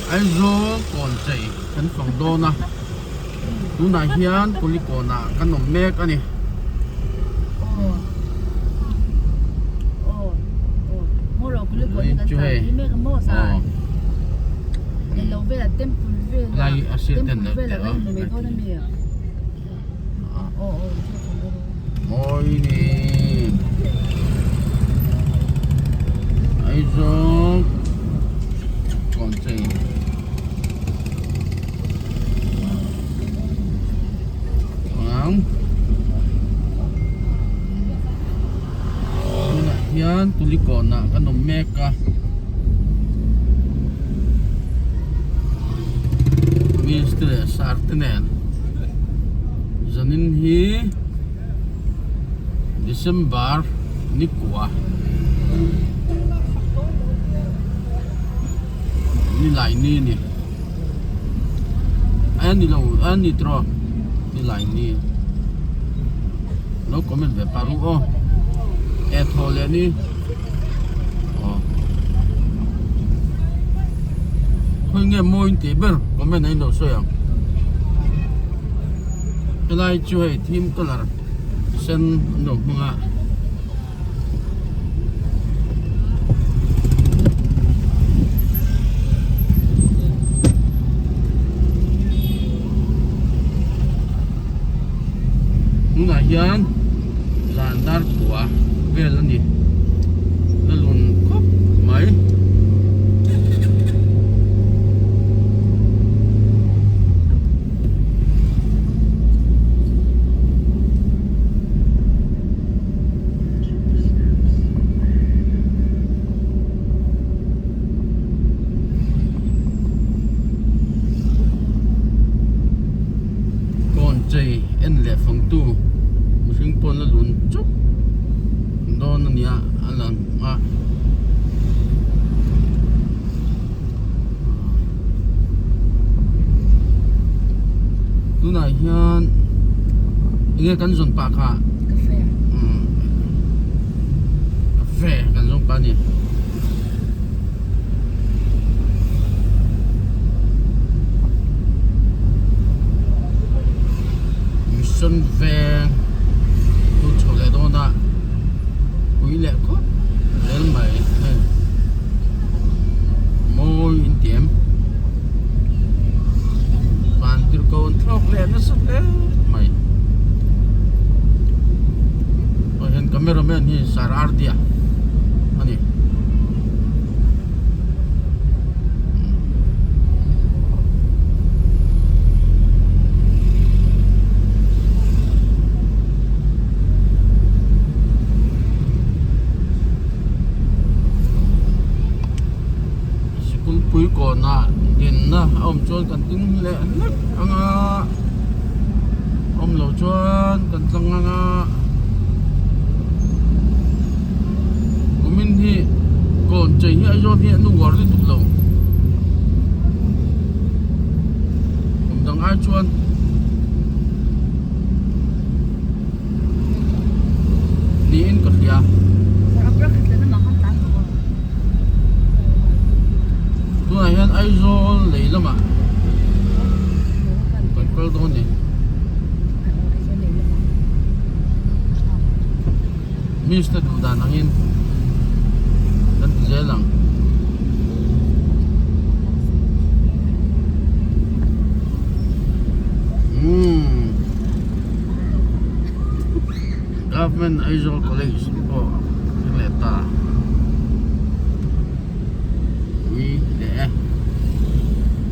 Aizawl kawn chei kan fang dawn a, tunah hian Kulikawn ah kan awm mek a ni. Chu hei aw lai a sir ten lo teh a Mawi ni Aizawl kawn chei ang tunah hian Kulikawn ah kan awm mek a Miss te leh sar te nen. Zanin hi December ni kua ni lai ni a ni a ni lo a ni tawh ni lai ni lo comment ve pah ru aw e thaw leh ni aw khawi nge mawi in tih ber comment ah in lo sawi ang. Helai chu hei thim colour sen an lo hmang a. Tunah hian zan dar kua vel a ni la lun khawp mai. Kawn chei en leh fangtu mihring pawn a lun chuk dawn a nia a lang a. Tunah hian enge kan zawn pah kha Cafe umm cafe kan zawng pah a ni. Mission veng chu chho leh dawn a pui leh khawp zel mai hei mawi in ti em van tirhkoh an thlawk leh nasa hle mai hei hian camera man hi sir Ardia a ni. Sikul pui kawnah dinna a awm chuan kan ding leh hlek ang a awm loh chuan kan tlang ang a kumin hi kawn chei hi Aizawl hi an uar lutuk lo kum dang ai chuan. Niin ka hria. Tunah hian Aizawl lei lamah kan kal dawn a ni. Miss te duh dan angin kan ti zel ang. Umm Government Aizawl College pawh a thleng leh ta. Ui leh e.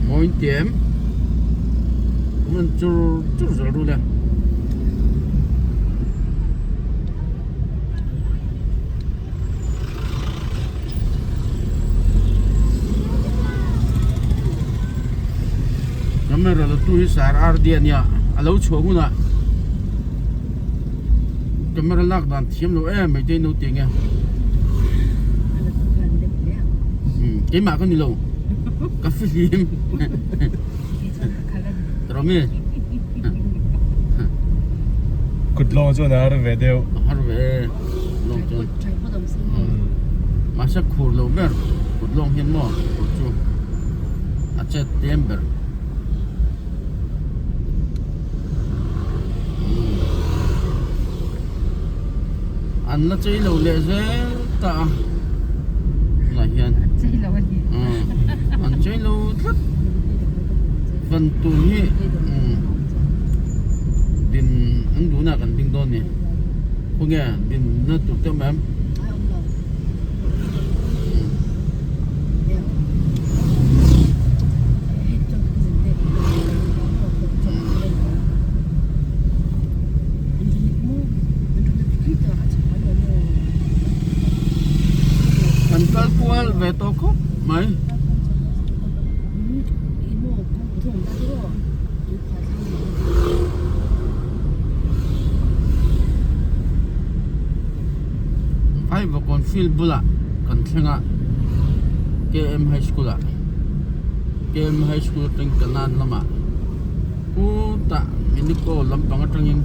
Mawi tiam. Hmun chur chur zawrh rul e. Camera la tu hi sar ar dian nia a lo chhuah hunah camera lak dan thiam lo em mai te in lo ti ang e keimah ka ni lo ka fihlim Romi Kut lawng chuan a har ve deuh. A har ve e lawng chuan. Mahse khur lo ber kut lawng hian maw khur chu. a chet tlem ber. An la chei lo leh zel ta a tunah hian an chei lo tlat van tur hi din an duhna kan ding dawn a ni khawnge dinna tur te awm em. Kan kal kual ve tawh khawp mai. Vaivakawn field bulah kan thleng a K_M high school ah K_M high school atang kanan lamah putah minico lampang atangin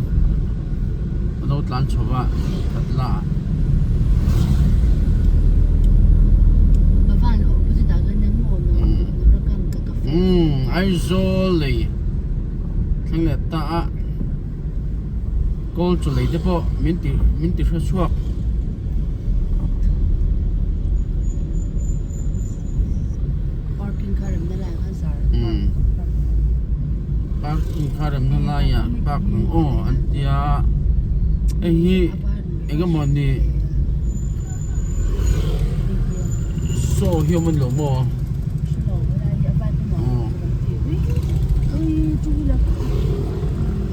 a lo tlan chho va khat la ah. Umm Aizawl lei thleng leh ta a. Kawl chu lei te pawh min ti min ti hre chhuak. Parking kha remna lai khan sar. Umm parking kha remna laiah park ang aw an tia hei hi eng emaw ni saw hi awm a ni lo maw?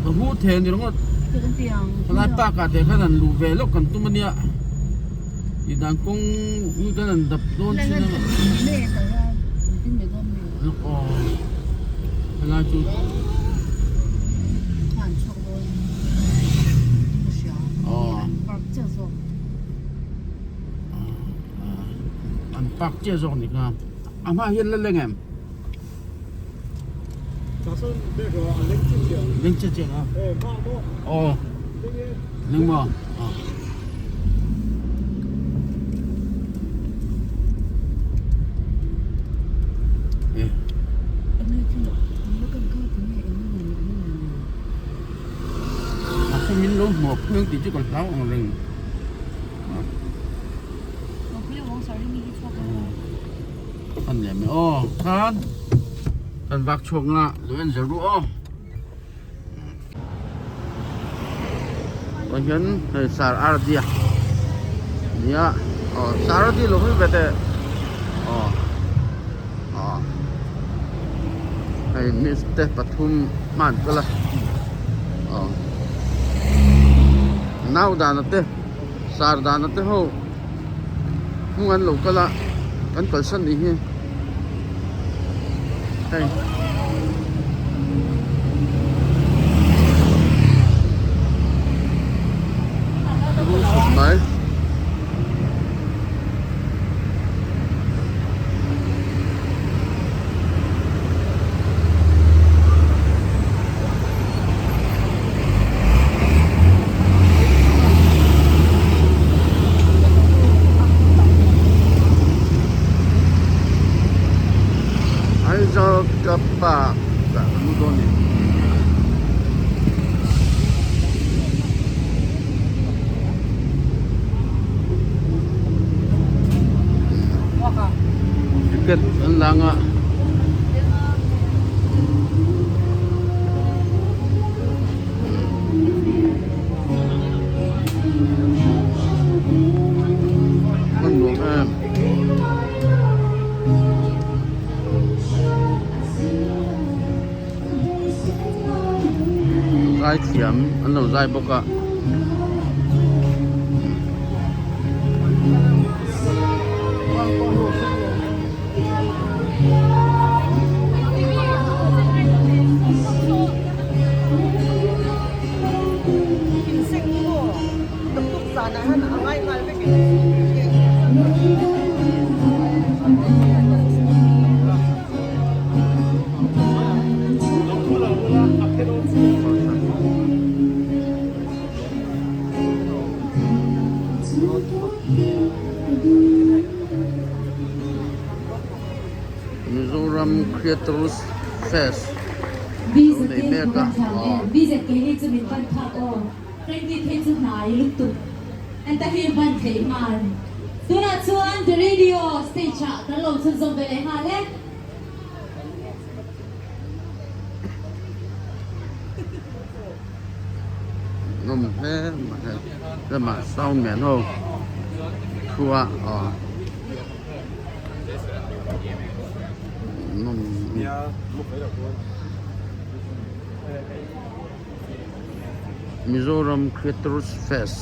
Ka hmu thei a ni ringawt helai park ah te khan han luh ve lawk kan tum a nia tih dan kawng hi kan han dap dawn thin a aw helai chu aw an park chiah zawk a ni kha a hmaah hian la leng em. Leng chiah chiah a aw leng maw aw eh a khaw min lo hmuh pheng tih chu kan hlau ang reng. An lem e aw khan kan vak chhuak nga lo en zel ru aw tah hian hei sar ardia nia aw sar ardi lo hawi ve teh aw aw hei miss te pathum hman kal a aw nau dana te sar dana te ho. Hmung an lo kal a kan kalsan nih hi hei rul khawp mai. Aizawl Club Park ah kan lut dawn a ni. Ticket an lang a. Hman nuam em. Zai thiam an lo zai bawk a. Mizoram Creators Fest lo nei mek a aw. Nawm hle mai hei lamah sound man ho thu a aw nawm Mizoram Creators Fest.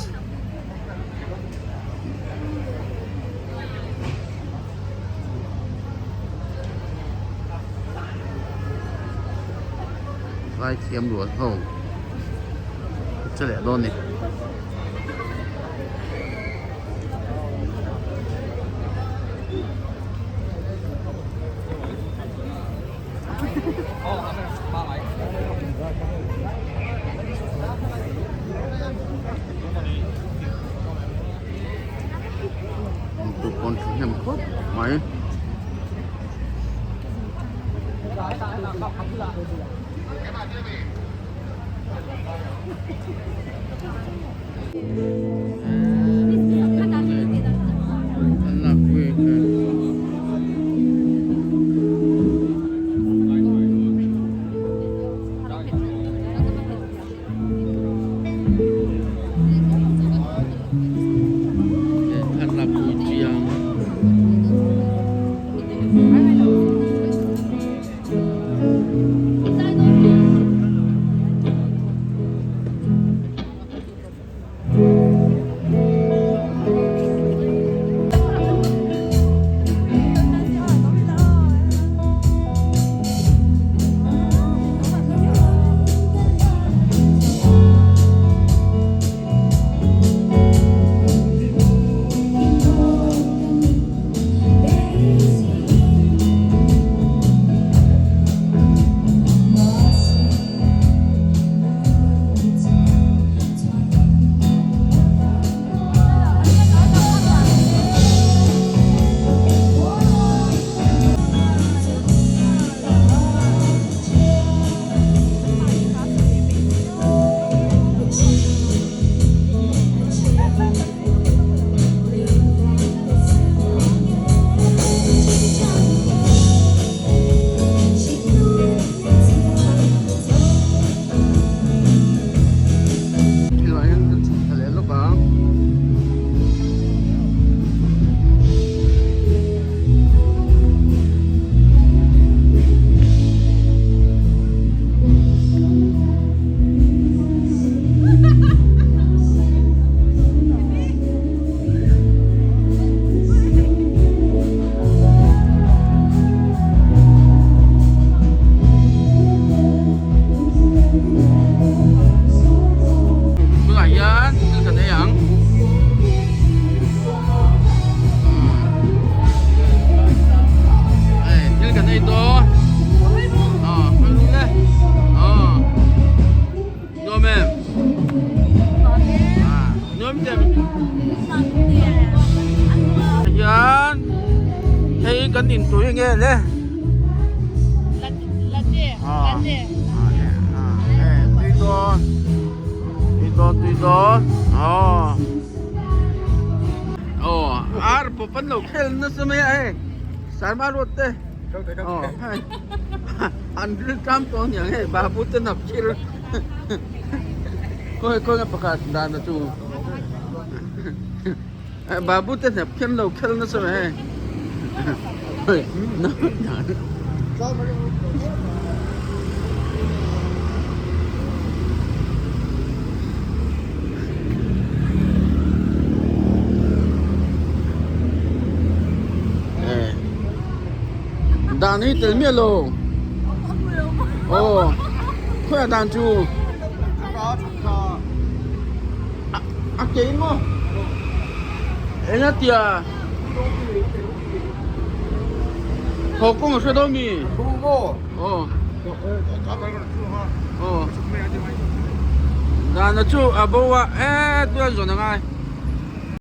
Zaithiam rual ho che leh dawn a ni. Tu pawn thahnem khawp mai. Thil ah hian kan chhuk thla leh lawk ang. Tunah hian thil kan ei ang. Hei thil kan ei dawn. Aw hmang le. Aw nuam em? Nuam em? Hian hei kan intui nge le. Tui dawn tui dawn tui dawn aw aw ar pawp an lo khel nasa mai a hei Sarma road te aw hei an ril tlam tawh aniang hei babu te nap thil khawi khawi nge pakhat dan a chu Babu te hnep khen lo khel nasa mai hei. Dan hi tel miah lo. Aw khawiah dan chu. A ke maw? Eng a tia? Haw kawng a hre dawn mi? Aw. Aw. Dana chu a bo a e tuan zawn a ngai.